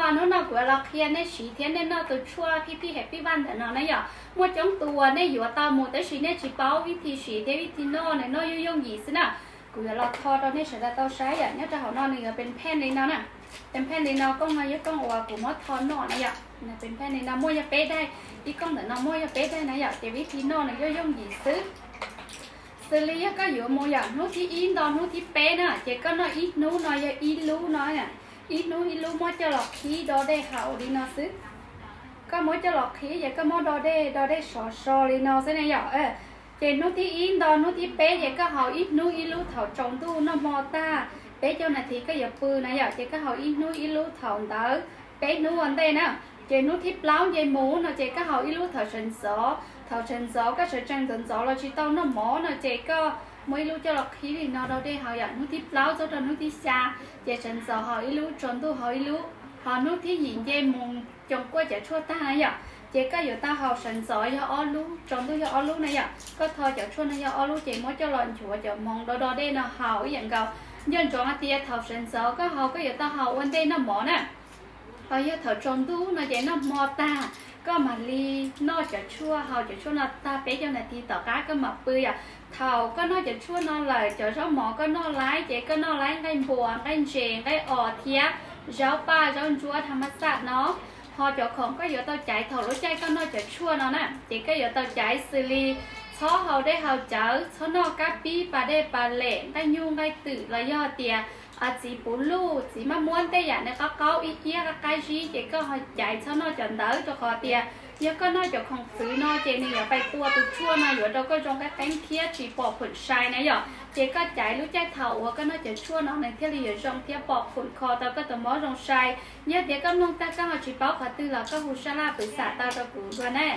Hnub no kuv yuav los qhia nej siv thiab nej noj tus tshuaj phij phij hem pij vaj ntawm no na yom. Muaj coob tus uas nej yuav tau mus tab sis nej tsis paub vib thi siv thiab vib thi noj, nws noj yooj yooj yim xwb na. Kuv yuav los tho rau nej sawv daws tau saib yom. Nyob rau hauv no nws yuav pes phej li no na. Pes phej li no, kooj no yog kooj uas kuv muab tho noj na yom. Pes phej li no muaj yog peb daim, ib kooj ntawm no muaj yog peb daim na yom. Ces vib thi noj nws yooj yooj yim xwb. Xws li yog koj yuav mus yom, hnub thib ib nto hnub thib peb na, ces koj noj ib hnub no yog ib lub no, ib hnub ib lub muab coj los qhib do dej haus li no xwb. Koj muab coj los qhib ces koj muab do dej, do dej sov so li no xwb ne yom. Ces hnub thib ib nto hnub thib peb ces koj haus ib hnub ib lub thaum tsaus ntuj noj hmo tag, peb caug nas this koj yuav pw na yom, ces koj haus ib hnub ib lub thaum ntawd peb hnub ua ntej na. Ces hnub thib plaub nce mus no ces koj haus ib lub thaum sawv ntxov, thaum sawv ntxov koj sawv tsees ntxov ntxov los tsis tau noj mov no ces koj muab ib lub coj los qhib li no do dej haus yom. Hnub thib plaub txog rau hnub thib xya ces sawv ntxov haus ib lub, tsaus ntuj haus ib lub. Ho hnub thib yim nce mus coos kuaj cov tshuaj tag na yom, ces koj yuav tau haus sawv ntxov yog ob lub, tsaus ntuj yog ob lub na yom. Koj tho cov tshuaj no yog ob lub ces muab coj los nchuav cov hmoov do do dej no haus ib yam nkaus. Nco ntsoov hais tias thaum sawv ntxov koj haus koj yuav tau haus ua ntej noj mov na. Ho yog thaum tsaus ntuj no ces noj hmo tag koj mam li noj cov tshuaj, haus cov tshuaj no tag peb caug nas this tom qab koj mam pw yom. Thaum koj noj cov tshuaj no lawm cov zaub mov koj noj laib ces koj noj laib nqaij npuas, nqaij ntses, nqaij os thiab zaub paj zaub ntsuab tham mas xaj no. Ho cov khoom koj yuav tau caiv thaum lub caij koj noj cov tshuaj no na, ces koj yuav tau caiv xws li txhob haus dej haus cawv, txhob noj kab pib, pas dej pas lem, nqaij nyuj nqaij twm los yog tias txiv puv luj, txiv maj muab, tej yam nws qaub qaub ib iab qab qab zib ces koj ho caiv txhob noj cov ntawd, rau qhov tias yog koj noj cov khoom txwv no ces nws yuav pais tua tus tshuaj no yuav rau koj zoo qeeb qeeb thiab tsis pom phwm sai na yom. Ces koj caiv lub caij thaum uas koj noj cov tshuaj no nws thiaj li yuav zoo thiab pom phwm kho tau koj tus mob zoo sai. Yog tias koj mloog tag koj ho tsis paub qhov twg los koj hu sab laj pwm xam tau rau kuv dua ne.